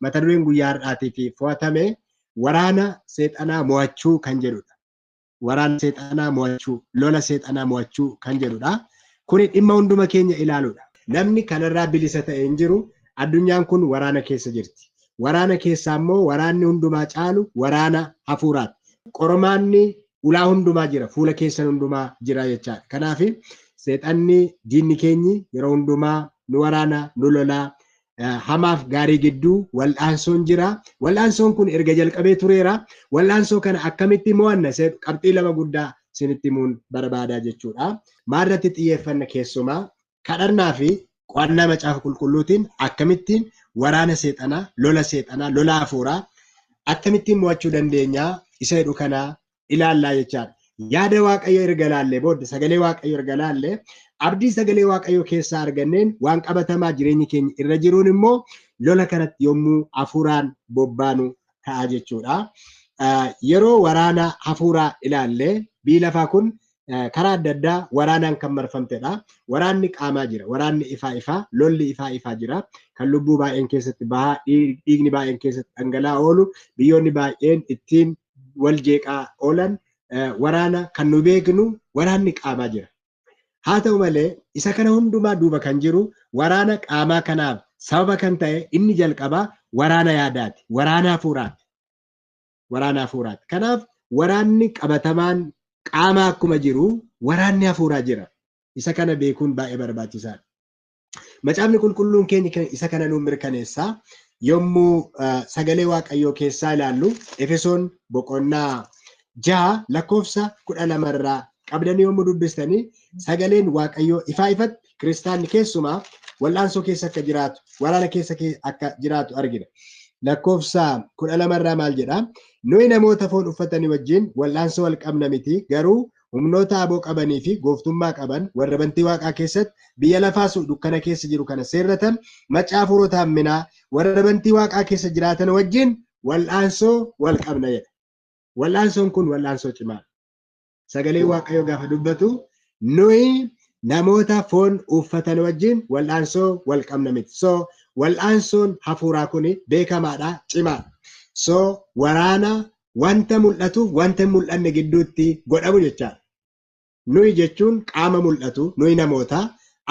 Mata dureen guyyaa har'aatiif fo'atame waraana seexanaa mo'achuu kan jedhudha. Waraana seexanaa mo'achuu, lola seexanaa mo'achuu kan jedhudha. Kuni dhimma hunduma keenya ilaaluudha. Namni kanarraa bilisa ta'e hin jiru. Addunyaan kun waraana keessa jirti. Waraana keessaa immoo waraanni hundumaa caalu waraana hafuuraati. Qormaanni ulaa hundumaa jira, fuula keessan hundumaa jira jechaadha. Kanaaf seexanni diinni keenyi yeroo hundumaa nu waraana, nu lolaa, hamaaf gaarii gidduu wal'aansoon jira. Wal'aansoon kun erga jalqabee tureera. Wal'aansoo kana akkamitti mo'anna qabxii lama guddaa isinitti himuun barbaadaa jechuudha. Maalirratti xiyyeeffanna keessumaa kadhannaa fi qo'annaa macaafa qulqulluutiin akkamittiin waraana seexanaa, lola seexanaa, lola hafuuraa akkamittiin mo'achuu dandeenyaa isa jedhu kana ilaallaa jechaadha. Yaada Waaqayyoo erga laallee booda sagalee Waaqayyoo erga laallee abdii sagalee Waaqayyoo keessaa arganneen waan qabatamaa jireenyi keenya irra jiruun immoo lola kanatti yommuu hafuuraan bobbaanu ta'a jechuudha. Yeroo waraana hafuuraa ilaallee biyyi lafaa kun karaa adda addaa waraanaan kan marfamtedha. Waraanni qaamaa jira. Waraanni ifaa ifaa, lolli ifaa ifaa jira. Kan lubbuu baay'een keessatti bahaa, dhiigni baay'een keessatti dhangala'aa oolu, biyyoonni baay'een ittiin wal jeeqaa oolan waraana kan nu beeknu waraanni qaamaa jira. Haa ta'u malee isa kana hundumaa duuba kan jiru waraana qaamaa kanaaf sababa kan ta'e inni jalqabaa waraana yaadaati. Waraana hafuuraati. Waraana hafuuraati. Kanaaf waraanni qabatamaan qaama akkuma jiru waraanni hafuuraa jira. Isa kana beekuun baay'ee barbaachisaadha. Macaafni qulqulluun keenya isa kana nuuf mirkaneessa. Yommuu sagalee Waaqayyoo keessaa ilaallu Efesoon boqonnaa 6 lakkoofsa 12 irraa qabdanii yommuu dubbistanii sagaleen Waaqayyoo ifaa ifatti kiristaanni keessumaa wal'aansoo keessa akka jiraatu, waraana keessa akka jiraatu argina. Lakkoofsa 12 irraa maal jedhaa? Nuyi namoota foon uffatanii wajjin wal'aansoo wal qabna miti, garuu humnoota aboo qabanii fi gooftummaa qaban warra bantii waaqaa keessatti biyya lafaas dukkana keessa jiru kana seerratan macaa hafuurota hamminaa warra bantii waaqaa keessa jiraatan wajjin wal'aansoo wal qabna jedha. Wal'aansoon kun wal'aansoo cimaadha. Sagalee Waaqayyoo gaafa dubbatu nuyi namoota foon uffatan wajjin wal'aansoo wal qabna miti. So wal'aansoon hafuuraa kun beekamaadha, cimaadha. So waraana wanta mul'atuuf wanta hin mul'anne gidduutti godhamu jechaadha. Nuyi jechuun qaama mul'atu, nuyi namoota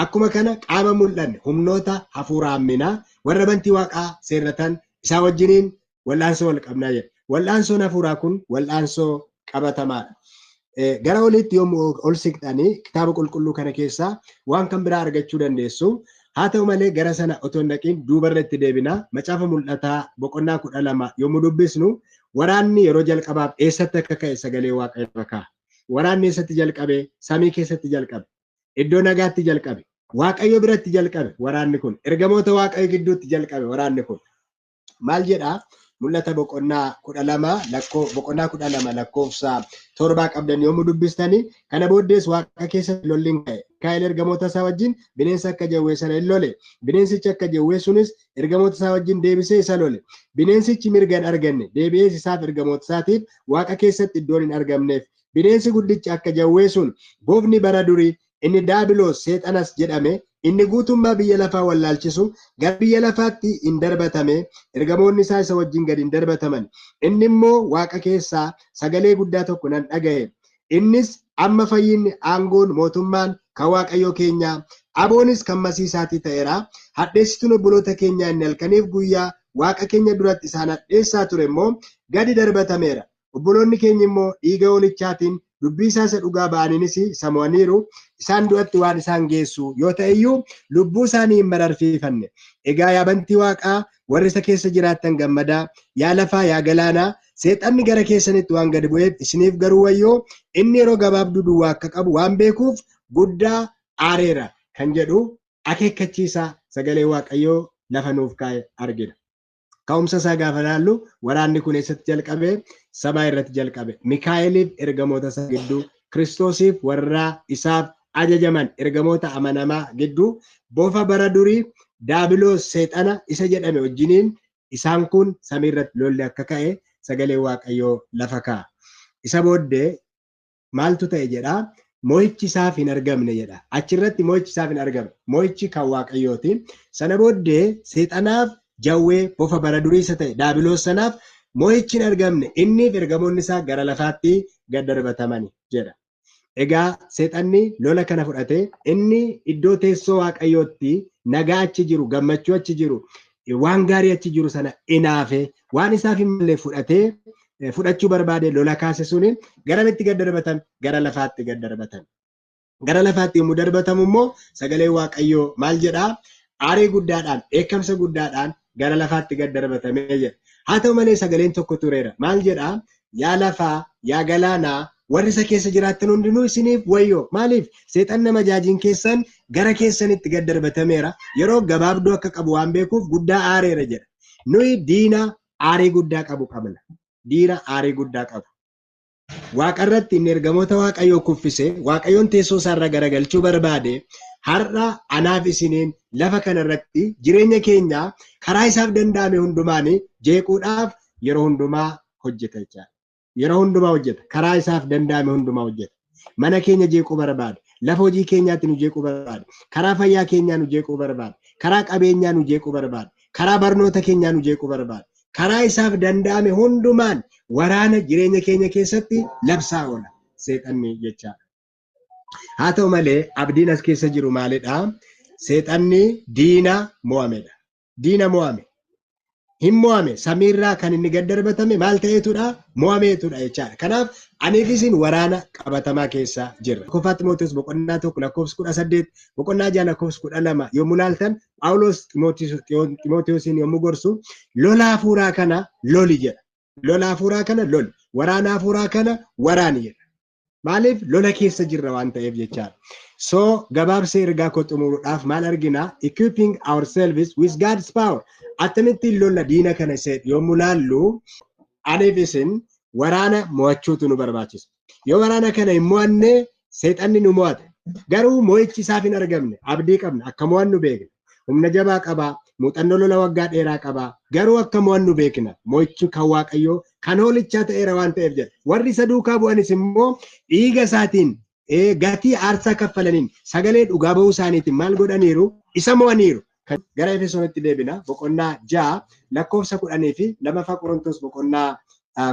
akkuma kana qaama mul'anne humnoota hafuuraa hamminaa warra bantii waaqaa seerratan isaa wajjiniin wal'aansoo wal qabnaa jedha. Wal'aansoon hafuuraa kun wal'aansoo qabatamaadha. Gara oliitti yommuu ol siqxanii kitaaba qulqulluu kana keessaa waan kan biraa argachuu dandeessu. Haa ta'u malee gara sana otoo hin dhaqiin duubarra itti deebina. Macaafa mul'ataa boqonnaa 12 yommuu dubbisnu waraanni yeroo jalqabaaf eessatti akka ka'e sagalee Waaqayyoo irra kaa'a. Waraanni eessatti jalqabe? Samii keessatti jalqabe. Iddoo nagaatti jalqabe. Waaqayyo biratti jalqabe waraanni kun. Ergamoota Waaqayyo gidduutti jalqabe waraanni kun. Maal jedhaa? Mul'ata boqonnaa 12 lakkoo boqonnaa 12 lakkoofsa 7 qabdan yommuu dubbistanii kana booddees waaqa keessatti lolli hin ka'e. Mikaa'el ergamoota isaa wajjin bineensa akka jawwee sana hin lole. Bineensichi akka jawwee sunis ergamoota isaa wajjin deebisee isa lole. Bineensichi mirga hin arganne deebi'ees isaaf ergamoota isaatiif waaqa keessatti iddoon hin argamneef. Bineensi guddichi akka jawwee sun bofni bara durii inni Daabiloos seexanas jedhame inni guutummaa biyya lafaa wallaalchisu gara biyya lafaatti hin darbatame, ergamoonni isaa isa wajjin gad hin darbataman. Inni immoo waaqa keessaa sagalee guddaa tokko nan dhaga'e. Innis amma fayyinni, aangoon, mootummaan kan Waaqayyoo keenyaa, aboonis kan masii isaatii ta'eera. Hadheessituun obboloota keenyaa inni halkaniif guyyaa Waaqa keenya duratti isaan hadheessaa ture immoo gadi darbatameera. Obboloonni keenya immoo dhiiga hoolichaatiin dubbii isaa isa dhugaa ba'aniinis isa mo'aniiru. Isaan du'atti waan isaan geessu yoo ta'e iyyuu lubbuu isaanii hin mararfiifanne. Egaa yaa bantii waaqaa warri isa keessa jiraattan gammadaa, yaa lafaa yaa galaanaa, seexanni gara keessanitti waan gadi bu'eef isiniif garuu wayyoo, inni yeroo gabaabduu duwwaa akka qabu waan beekuuf guddaa aareera kan jedhu akeekkachiisa sagalee Waaqayyoo lafa nuuf kaa'e argina. Ka'umsa isaa gaafa ilaallu waraanni kun eessatti jalqabe? Samaa irratti jalqabe. Mikaa'eliif ergamoota isaa gidduu, Kiristoosiif warra isaaf ajajaman ergamoota amanamaa gidduu, bofa bara durii Daabiloos seexana isa jedhame wajjiniin isaan kun samii irratti lolli akka ka'e sagalee Waaqayyoo lafa kaa'a. Isa booddee maaltu ta'e jedha? Mo'ichi isaaf hin argamne jedha. Achirratti mo'ichi isaaf hin argamne. Mo'ichi kan Waaqayyooti. Sana booddee seexanaaf Jawwee bofa bara durii isa ta'e Daabiloos sanaaf mo'ichi hin argamne, inniif ergamoonni isaa gara lafaatti gad darbatamani jedha. Egaa seexanni lola kana fudhatee inni iddoo teessoo Waaqayyootti nagaa achi jiru, gammachuu achi jiru, waan gaarii achi jiru sana inaafe waan isaaf hin malle fudhatee fudhachuu barbaade lola kaase suni garamitti gad darbatame? Gara lafaatti gad darbatame. Gara lafaatti yommuu darbatamu immoo sagalee Waaqayyoo maal jedhaa? Aarii guddaadhaan, dheekkamsa guddaadhaan gara lafaatti gad darbatamee jedha. Haa ta'u malee sagaleen tokko tureera. Maal jedhaa? Yaa lafaa, yaa galaanaa, warri isa keessa jiraattan hundinuu isiniif wayyoo. Maaliif? Seexan nama jaajiin keessan gara keessanitti gad darbatameera. Yeroo gabaabduu akka qabu waan beekuuf guddaa aareera jedha. Nuyi diina aarii guddaa qabu qabna. Diina aarii guddaa qabu. Waaqarratti inni ergamoota Waaqayyoo kuffise, Waaqayyoon teessoo isaarra garagalchuu barbaade, har'a anaaf isiniin lafa kanarratti jireenya keenya karaa isaaf danda'ame hundumaan jeequudhaaf yeroo hundumaa hojjeta jechaadha. Yeroo hundumaa hojjeta. Karaa isaaf danda'ame hundumaa hojjeta. Mana keenya jeequu barbaada. Lafa hojii keenyaatti nu jeequu barbaada. Karaa fayyaa keenyaa nu jeequu barbaada. Karaa qabeenyaa nu jeequu barbaada. Karaa barnoota keenyaa nu jeequu barbaada. Karaa isaaf danda'ame hundumaan waraana jireenya keenya keessatti labsaa oola seexanni jechaadha. Haa ta'u malee abdiin as keessa jiru maalidhaa? Seexanni diina mo'amedha. Diina mo'ame. Hin mo'ame. Samiirraa kan inni gad darbatame maal ta'eetudha? Mo'ameetudha jechaadha. Kanaaf aniif isin waraana qabatamaa keessa jirra. Tokkoffaa Ximootiyoos boqonnaa 1 lakkoofsa 18, boqonnaa 6 lakkoofsa 12 yommuu ilaaltan Phaawulos Ximootiyoosiin yommuu gorsu lola hafuuraa kana loli jedha. Lola hafuuraa kana loli. Waraana hafuuraa kana waraani jedha. Maaliif? Lola keessa jirra waan ta'eef jechaadha. So gabaabsee ergaa koo xumuruudhaaf maal argina? Equipping ourselves with God's power. Akkamittiin lola diina kana isa yommuu laallu aniif isin waraana mo'achuutu nu barbaachisa. Yoo waraana kana hin mo'anne seexanni nu mo'ata. Garuu mo'ichi isaaf hin argamne, abdii qabna, akka mo'annu beekna. Humna jabaa qabaa, muuxannoo lola waggaa dheeraa qabaa, garuu akka mo'annu beekna. Mo'ichi kan Waaqayyoo kan hoolichaa ta'eera waan ta'eef jedha. Warri isa duukaa bu'anis immoo dhiiga isaatiin gatii aarsaa kaffalaniin sagalee dhugaa ba'uu isaaniitiin maal godhaniiru? Isa mo'aniiru. Gara Efesoonitti deebina. Boqonnaa 6 lakkoofsa 10 fi 2 Qorontos boqonnaa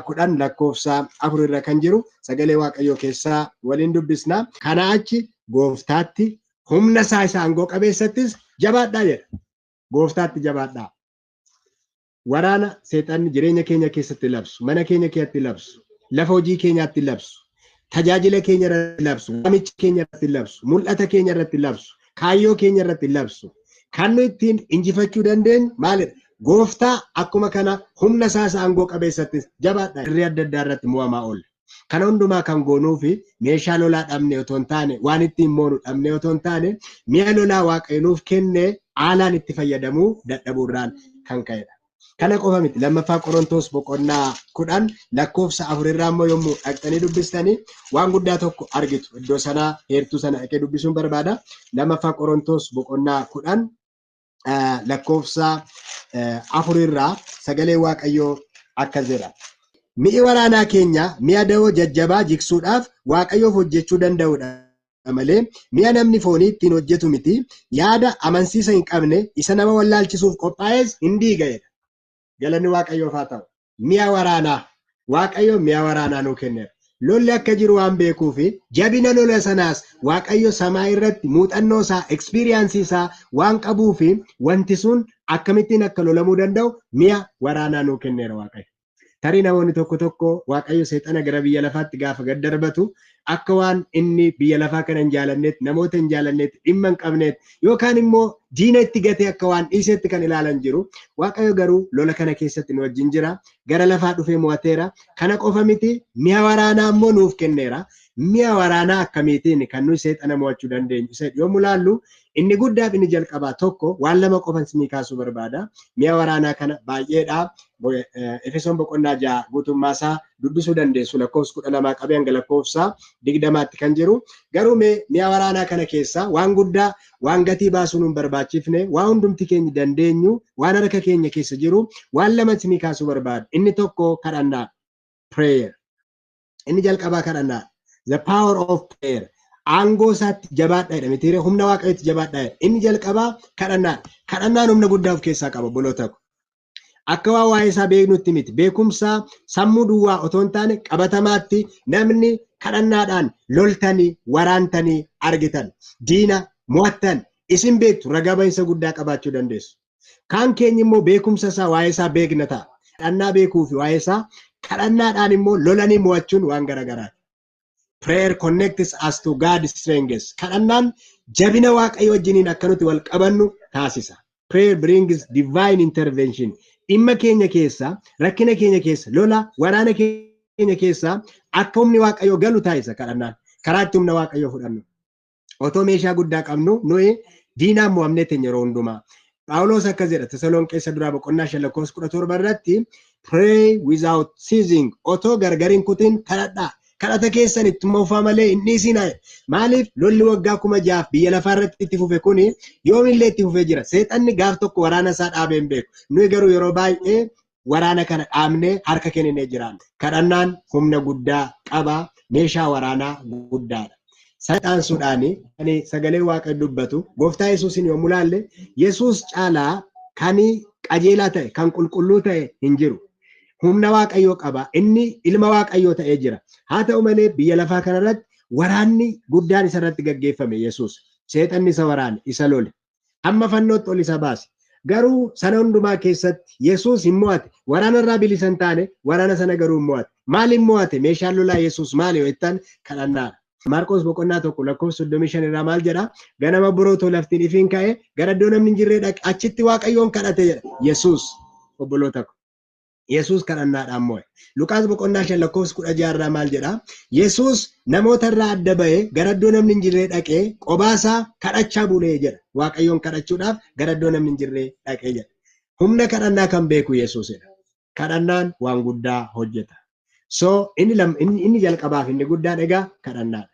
10 lakkoofsa 4 irra kan jiru sagalee Waaqayyoo keessaa waliin dubbisna. Kana achi gooftaatti humna isaa isa aangoo qabeessattis jabaadhaa jedha. Gooftaatti jabaadhaa. Waraana seexanni jireenya keenya keessatti labsu, mana keenya keessatti labsu, lafa hojii keenyaatti labsu, tajaajila keenya irratti labsu, waamicha keenya irratti labsu, mul'ata keenya irratti labsu, kaayyoo keenya irratti labsu. Kan nu ittiin injifachuu dandeenyu maalidha? Gooftaa akkuma kana humna isaa isa aangoo qabeessattis jabaadhaa. Dirree adda addaa irratti mo'amaa oolla. Kana hundumaa kan goonuu fi meeshaa lolaa dhabne otoo hin taane, waan ittiin moonu dhabne otoo hin taane, mi'a lolaa Waaqayyo nuuf kenne haalaan itti fayyadamuu dadhabuurraan kan ka'edha. Kana qofa miti. 2 Qorontos boqonnaa 10 lakkoofsa 4 irraa immoo yommuu dhaqxanii dubbistanii waan guddaa tokko argitu. Iddoo sanaa heertuu sana dhaqee dubbisuun barbaada. 2 Qorontos boqonnaa 10 lakkoofsa 4 irraa sagalee Waaqayyoo akkas jedha. Mi'i waraanaa keenya mi'a da'oo jajjabaa jigsuudhaaf Waaqayyoof hojjechuu danda'udha malee mi'a namni foonii ittiin hojjetu miti. Yaada amansiisa hin qabne isa nama wallaalchisuuf qophaa'es hin diiga'edha. Galanni Waaqayyoof haa ta'u. Mi'a waraanaa. Waaqayyo mi'a waraanaa nuu kenneera. Lolli akka jiru waan beekuufi jabina lola sanaas Waaqayyo samaa irratti muuxannoo isaa, ekspiriyaansii isaa waan qabuufi wanti sun akkamittiin akka lolamuu danda'u mi'a waraanaa nuu kenneera Waaqayyo. Tarii namoonni tokko tokko Waaqayyo seexana gara biyya lafaatti gaafa gad darbatu akka waan inni biyya lafaa kana hin jaalanneetti, namoota hin jaalanneetti, dhimma hin qabneetti yookaan immoo diina itti gatee akka waan dhiisetti kan ilaalan jiru. Waaqayyo garuu lola kana keessatti nu wajjin jira. Gara lafaa dhufee mo'ateera. Kana qofa miti, mi'a waraanaa immoo nuuf kenneera. Mi'a waraanaa akkamiitiin kan nuyi seexana mo'achuu dandeenyu? Isa yommuu laallu inni guddaaf inni jalqabaa tokko waan lama qofan isinii kaasuu barbaada. Mi'a waraanaa kana baay'eedha. Efesoon boqonnaa 6 guutummaa isaa dubbisuu dandeessu. Lakkoofsa 12 qabee hanga lakkoofsa 20tti kan jiru. Garuu mee mi'a waraanaa kana keessaa waan guddaa, waan gatii baasuu nu hin barbaachifne, waan hundumti keenya dandeenyu, waan harka keenya keessa jiru, waan lama isinii kaasuu barbaada. Inni tokko kadhannaa. Prayer. Inni jalqabaa kadhannaa. The power of prayer. Aangoo isaatti jabaadhaa jedha mitiiree, humna Waaqayyootti jabaadhaa jedha. Inni jalqabaa kadhannaa. Kadhannaan humna guddaa of keessaa qaba obboloota ko. Akka waa waa'ee isaa beeknutti miti. Beekumsa sammuu duwwaa otoo hin taane qabatamaatti namni kadhannaadhaan loltanii waraantanii argitan, diina mo'attan, isin beektu, ragaa bahinsa guddaa qabaachuu dandeessu. Kaan keenya immoo beekumsa isaa waa'ee isaa beekna ta'a. Kadhannaa beekuu fi waa'ee isaa kadhannaadhaan immoo lolanii mo'achuun waan garagaraati. Prayer connects us to God's strength. Kadhannaan jabina Waaqayyo wajjiniin akka nuti wal qabannu taasisa. Prayer brings divine intervention. Dhimma keenya keessa, rakkina keenya keessa, lola waraana keenya keessa akka humni Waaqayyoo galu taasisa kadhannaan. Karaa itti humna Waaqayyoo fudhannu. Otoo meeshaa guddaa qabnu nuyi diinaan mo'amnee teenya yeroo hundumaa. Phaawulos akkas jedha Tasalonqee isa duraa boqonnaa 5 lakkoofsa 17 irratti, "Pray without ceasing," otoo gargar hin kutin kadhadhaa. Kadhata keessan ittuma ufaa malee hin dhiisinaa. Maaliif? Lolli waggaa 6000 biyya lafaa irratti itti fufe kuni yoomillee itti fufee jira. Seexanni gaaf tokko waraana isaa dhaabee hin beeku. Nuyi garuu yeroo baay'ee waraana kana dhaabnee harka kenninee jiraanna. Kadhannaan humna guddaa qaba. Meeshaa waraanaa guddaadha. Saxaansuudhaan kan sagalee Waaqa dubbatu Gooftaa Yesuusin yommuu laalle, Yesuus caalaa kan qajeelaa ta'e, kan qulqulluu ta'e hin jiru. Humna Waaqayyoo qaba. Inni ilma Waaqayyoo ta'ee jira. Haa ta'u malee biyya lafaa kanarratti waraanni guddaan isarratti gaggeeffame Yesuus. Seexanni isa waraane, isa lole. Hamma fannootti ol isa baase. Garuu sana hundumaa keessatti Yesuus hin mo'ate. Waraana irraa bilisa hin taane, waraana sana garuu hin mo'ate. Maal hin mo'ate? Meeshaan lolaa Yesuus maali yoo jettan, kadhannaadha. Maarqos boqonnaa 1 lakkoofsa 35 irraa maal jedha? Ganama boroo laftiin ifiin ka'e gara iddoo namni hin jirree dhaqe, achitti Waaqayyoon kadhate jedha. Yesuus, obboloota ko. Yesuus kadhannaadhaan mo'e. Luqaas boqonnaa 5 lakkoofsa 16 irraa maal jedha? Yesuus namoota irraa adda ba'ee gara iddoo namni hin jirree dhaqee qobaasaa kadhachaa bulee jedha. Waaqayyoon kadhachuudhaaf gara iddoo namni hin jirree dhaqee jedha. Humna kadhannaa kan beeku Yesuusidha. Kadhannaan waan guddaa hojjeta. So inni jalqabaaf inni guddaan egaa kadhannaadha.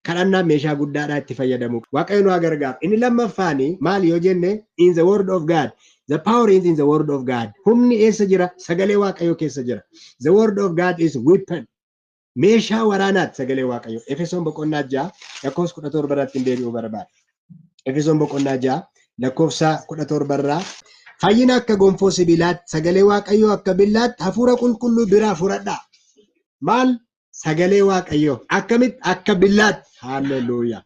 Kadhannaan meeshaa guddaadhaa itti fayyadamu. Waaqayyo nu haa gargaaru. Inni lammaffaani maali yoo jenne, in the word of God. The power is in the word of God. Humni eessa jira? Sagalee Waaqayyoo keessa jira. The word of God is weapon. Meeshaa waraanaati sagalee Waaqayyoo. Efesoon boqonnaa 6 lakkoofsa 17 irratti hin deebi'uu barbaada. Efesoon boqonnaa 6 lakkoofsa 17 irraa, fayyina akka gonfoo sibiilaatti, sagalee Waaqayyoo akka billaatti, hafuura qulqulluu biraa fudhadhaa. Maal? Sagalee Waaqayyoo. Akkamitti? Akka billaatti. Haalleluuyaa.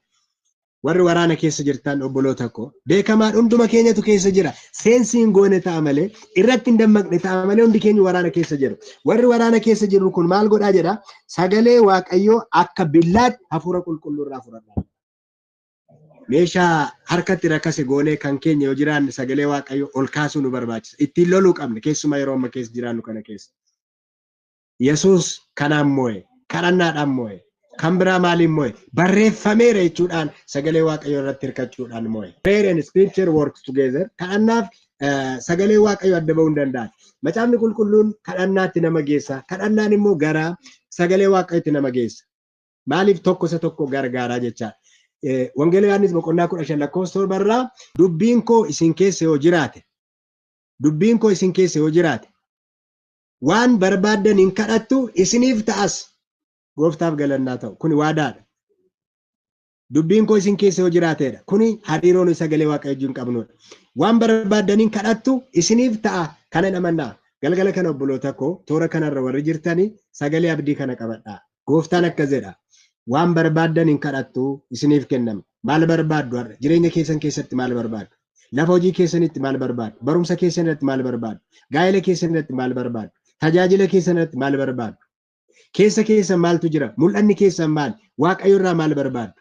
Warri waraana keessa jirtan, obboloota koo, beekamaan hunduma keenyatu keessa jira. Seensi hin goone ta'a malee, irratti hin dammaqne ta'a malee, hundi keenya waraana keessa jiru. Warri waraana keessa jiru kun maal godhaa jedha? Sagalee Waaqayyoo akka billaatti, hafuura qulqulluu irraa fudhadhaa. Meeshaa harkatti rakkase goonee kan keenya yoo jiraanne, sagalee Waaqayyoo ol kaasuu nu barbaachisa. Ittiin loluu qabne, keessumaa yeroo amma keessa jiraannu kana keessa. Yesuus kanaan moo'e, kadhannaadhaan moo'e. Kan biraa maaliin moo'e? Barreeffameera jechuudhaan sagalee Waaqayyoo irratti hirkachuudhaan moo'e. Prayer and scripture works together. Kadhannaaf sagalee Waaqayyoo adda ba'uu hin danda'an. Macaafni Qulqulluun kadhannaatti nama geessa. Kadhannaan immoo gara sagalee Waaqayyootti nama geessa. Maaliif? Tokko isa tokko gargaaraa jechaadha. Wangeela Yohaannis boqonnaa 15 lakkoofsa 7 irraa, dubbiin koo isin keessa yoo jiraate, dubbiin koo isin keessa yoo jiraate, waan barbaaddan hin kadhattu, isiniif ta'as. Gooftaaf galannaa ta'u. Kuni waadaadha. Dubbiin koo isin keessa yoo jiraateedha. Kuni hariiroo nuyi sagalee Waaqayyo wajjin qabnudha. Waan barbaaddaniin kadhattu, isiniif ta'a. Kana namannaa. Galgala kana, obboloota koo, toora kanarra warri jirtanii sagalee abdii kana qabadhaa. Gooftaan akkas jedha. Waan barbaaddan hin kadhattu, isiniif kennama. Maal barbaaddu har'a? Jireenya keessan keessatti maal barbaaddu? Lafa hojii keessanitti maal barbaaddu? Barumsa keessan irratti maal barbaaddu? Gaa'ela keessan irratti maal barbaaddu? Tajaajila keessan irratti maal barbaaddu? Keessa keessan maaltu jira? Mul'anni keessan maal? Waaqayyo irraa maal barbaaddu?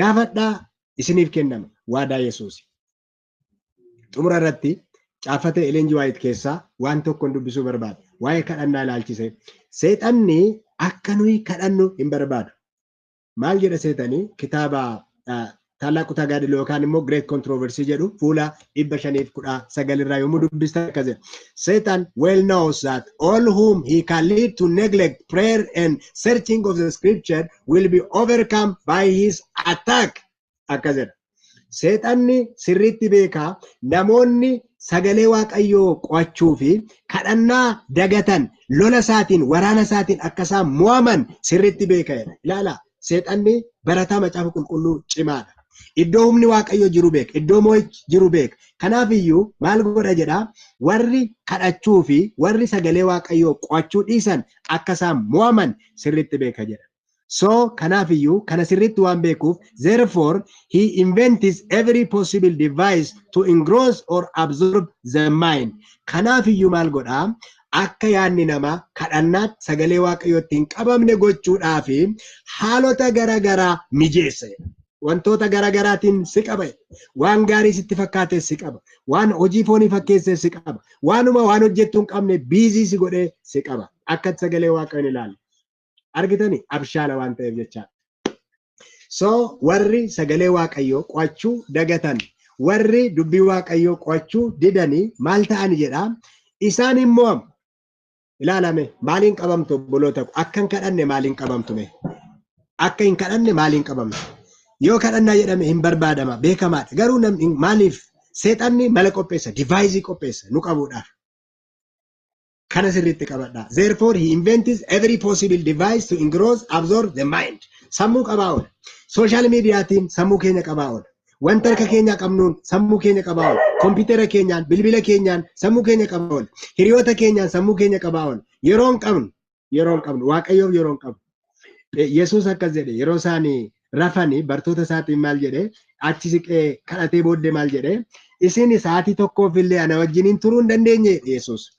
Gaafadhaa, isiniif kennama. Waadaa Yesuus. Xumura irratti caafata Ellen G. White keessaa waan tokkoon dubbisuu barbaada. Waa'ee kadhannaa ilaalchise. Seexanni akka nuyi kadhannu hin barbaadu. Maal jedha seexanii? Kitaaba ታላቁ ተጋድሎ yookaan immoo Great Controversy jedhu fuula 519 irraa yommuu dubbistan akkas jedha. Satan well knows that all whom he can lead to neglect prayer and searching of the scripture will be overcome by his attack. Akkas jedha. Seexanni sirriitti beekaa, namoonni sagalee Waaqayyoo qo'achuu fi kadhannaa dagatan lola isaatiin, waraana isaatiin akka isaan mo'aman sirriitti beeka jedha. Ilaala, seexanni barataa Macaafa Qulqulluu cimaadha. Iddoo humni Waaqayyoo jiru beeka. Iddoo mo'ichi jiru beeka. Kanaaf iyyuu maal godha jedhaa? Warri kadhachuu fi warri sagalee Waaqayyoo qo'achuu dhiisan akka isaan mo'aman sirriitti beeka jedha. So kanaaf iyyuu kana sirriitti waan beekuuf, therefore he invents every possible device to engross or absorb the mind. Kanaaf iyyuu maal godhaa? Akka yaadni namaa kadhannaatti sagalee Waaqayyootti hin qabamne gochuudhaaf haalota garaagaraa mijeessa. Wantoota garaagaraatiin si qaba. Waan gaarii sitti fakkaate si qaba. Waan hojii foonii fakkeesse si qaba. Waanuma waan hojjettu hin qabne busy si godhee si qaba. Akka sagalee Waaqayyoon ilaalu. Argitani, abshaala waan ta'eef jechaadha. So warri sagalee Waaqayyoo qo'achuu dagatan, warri dubbii Waaqayyoo qo'achuu didanii maal ta'ani jedhaa? Isaan immoo ilaalame, maaliin qabamtu, obboloota? Akka hin kadhanne maaliin qabamtu mee? Akka hin kadhanne maaliin qabamtu? Yoo kadhannaa jedhame hin barbaadama, beekamaadha. Garuu namni maaliif seexanni mala qopheessa, device qopheessa nu qabuudhaaf. Kana sirriitti qabadha. Therefore he invents every possible device to engross, absorb the mind. Sammuu qabaa oola. Social mediaatiin sammuu keenya qabaa oola. Wanta harka keenya qabnuun sammuu keenya qabaa oola. Kompiitara keenyaan, bilbila keenyaan sammuu keenya qabaa oola. Hiriyoota keenyaan sammuu keenya qabaa oola. Yeroo hin qabnu, yeroo hin qabnu, Waaqayyoof yeroo hin qabnu. Yesuus akkas jedhe, yeroo isaan rafanii bartoota isaatiin maal jedhe? Achi siqee kadhatee booddee maal jedhe? "Isin sa'aatii tokkoof illee ana wajjiniin turuu hin dandeenye," Yesuus.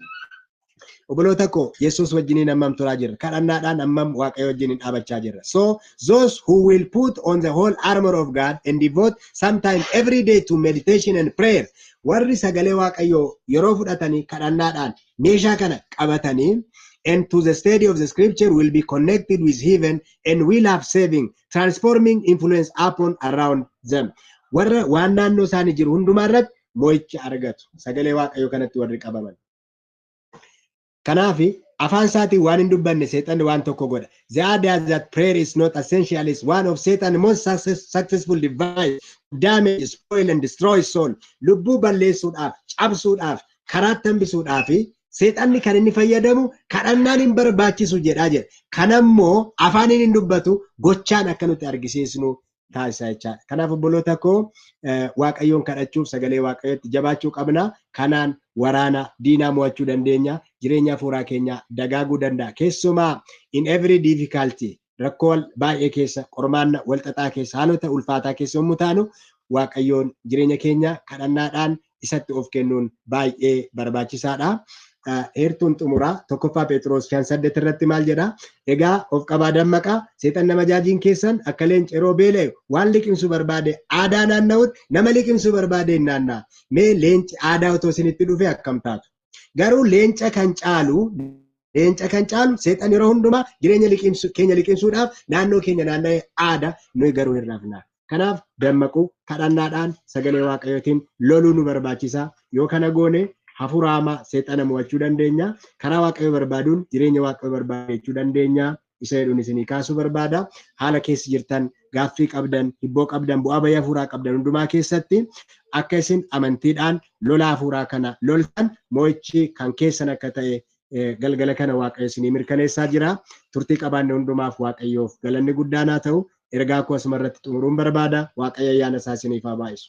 Obboloota koo, Yesuus wajjiniin hammam turaa jirra? Kadhannaadhaan hammam Waaqayyo wajjiniin dhaabachaa jirra? So those who will put on the whole armor of God and devote some time every day to meditation and prayer. Warri sagalee Waaqayyoo yeroo fudhatanii kadhannaadhaan meeshaa kana qabatanii and to the study of the scripture will be connected with heaven and will have saving, transforming influence upon around them. Warra waan naannoo isaanii jiru hundumaa irratti mo'icha argatu. Sagalee Waaqayyoo kanatti warri qabaman. Kanaaf afaan isaatiin waan hin dubbanne seexanni waan tokko godha. The idea that prayer is not essential is one of Satan's most successful device to damage, spoil and destroy soul. Lubbuu balleessuudhaaf, cabsuudhaaf, karaatti hambisuudhaaf seexanni kan inni fayyadamu kadhannaan hin barbaachisu jedhaa jedha. Kanammoo afaaniin hin dubbatu, gochaan akka nuti argisiisnu taasisa jechaadha. Kanaaf obboloota koo, Waaqayyoon kadhachuuf sagalee Waaqayyootti jabaachuu qabna. Kanaan waraana diinaa mo'achuu dandeenya. Jireenya hafuuraa keenya dagaaguu danda'a. Keessumaa in every difficulty, rakkoo baay'ee keessa, qormaanna walxaxaa keessa, haalota ulfaataa keessa yommuu taanu, Waaqayyoon jireenya keenya kadhannaadhaan isatti of kennuun baay'ee barbaachisaadha. Heertuun xumuraa 1ffaa Phexros 5:8 irratti maal jedha? "Egaa of qabaa dammaqaa, seexan nama jaajiin keessan akka leenca yeroo beela'e waan liqimsuu barbaade aadaa naanna'utti nama liqimsuu barbaade hin naanna'a." Mee leenci aadaa otoo isinitti dhufe akkam taatu? Garuu leenca kan caalu seexan yeroo hundumaa jireenya keenya liqimsuudhaaf naannoo keenya naanna'ee aada, nuyi garuu hin rafna. Kanaaf dammaquu, kadhannaadhaan sagalee Waaqayyootiin loluu nu barbaachisa. Yoo kana goone hafuura hamaa seexana mo'achuu dandeenya. Karaa Waaqayyoo barbaaduun jireenya Waaqayyoo barbaadachuu dandeenya. Isa jedhuun isinii kaasuu barbaada. Haala keessa jirtan, gaaffii qabdan, hibboo qabdan, bu'aa bayii hafuuraa qabdan hundumaa keessatti akka isin amantiidhaan lola hafuuraa kana loltan, mo'ichi kan keessan akka ta'e galgala kana Waaqayyo isinii mirkaneessaa jira. Turtii qabaanne hundumaaf Waaqayyoof galanni guddaan haa ta'u. Ergaa koo asuma irratti xumuruun barbaada. Waaqayyo ayyaana isaa isiniif haa baay'isu.